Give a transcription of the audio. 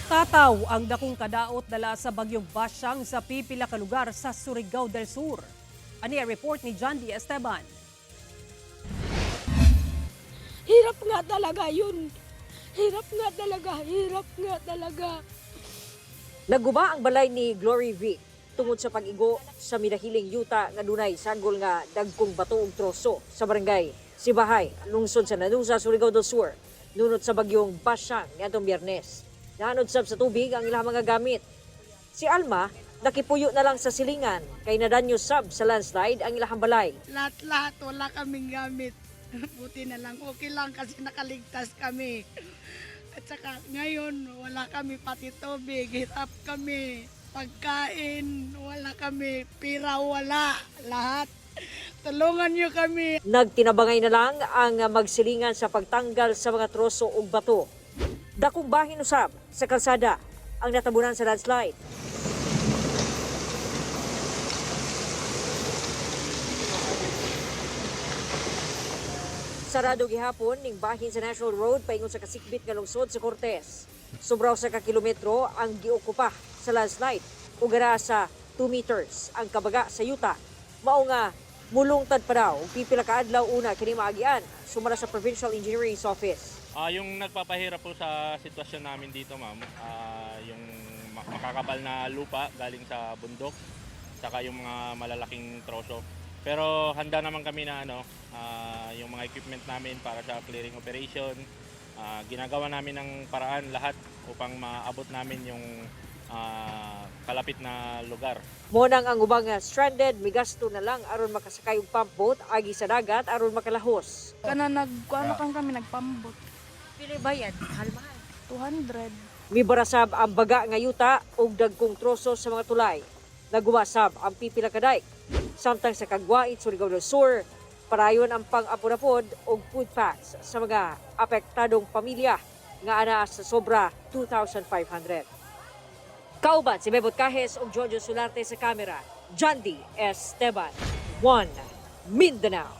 Tataw ang dakong kadaot dala sa bagyong Basyang sa pipila ka lugar sa Surigao del Sur. Ani ang report ni John D. Esteban. Hirap nga talaga yun. Hirap nga talaga, hirap nga talaga. Naguba ang balay ni Glory Vic tungod sa pag-igo sa minahiling yuta nga dunay sanggol nga dagkong bato ug troso sa barangay Sibahay, lungsod sa Nanusa, Surigao del Sur, nunot sa bagyong Basyang niadtong Biyernes. Naanod sab sa tubig ang ilang mga gamit. Si Alma, nakipuyo na lang sa silingan kay nadanyo sab sa landslide ang ilang balay. Lahat-lahat wala kaming gamit. Buti na lang, okay lang kasi nakaligtas kami. At saka ngayon, wala kami pati tubig, hirap kami. Pagkain, wala kami. Pira, wala. Lahat. Tulungan niyo kami. Nagtinabangay na lang ang magsilingan sa pagtanggal sa mga troso ug bato. Dakong bahin usab sa kalsada ang natabunan sa landslide. Sarado gihapon ning bahin sa National Road paingon sa kasikbit nga lungsod sa Cortes. Sobraw sa kakilometro ang giokupa sa landslide ug ara sa 2 meters ang kabaga sa yuta. Mao nga mulungtad pa daw ug pipila ka adlaw una kini maagian sumala sa Provincial Engineering Office. Yung nagpapahirap po sa sitwasyon namin dito, ma'am, yung makakapal na lupa galing sa bundok, saka yung mga malalaking troso. Pero handa naman kami na yung mga equipment namin para sa clearing operation. Ginagawa namin ng paraan lahat upang maabot namin yung kalapit na lugar. Mo nang ang ubang stranded migasto na lang aron makasakay og pump boat agi sa dagat aron makalahos. Kana nag kuano kang kami nagpambot. Pili bayad, mahal-mahal. 200. Mibarasab ang baga nga yuta ug dagkong troso sa mga tulay. Naguwasab ang pipila ka dike. Samtang sa Kagwait, Surigao del Sur, parayon ang pang-apod-apod og food packs sa mga apektadong pamilya nga ana sa sobra 2,500. Kauban si Bebot Cajes ug Jojo Solarte sa kamera. John D. Esteban, 1 Mindanao.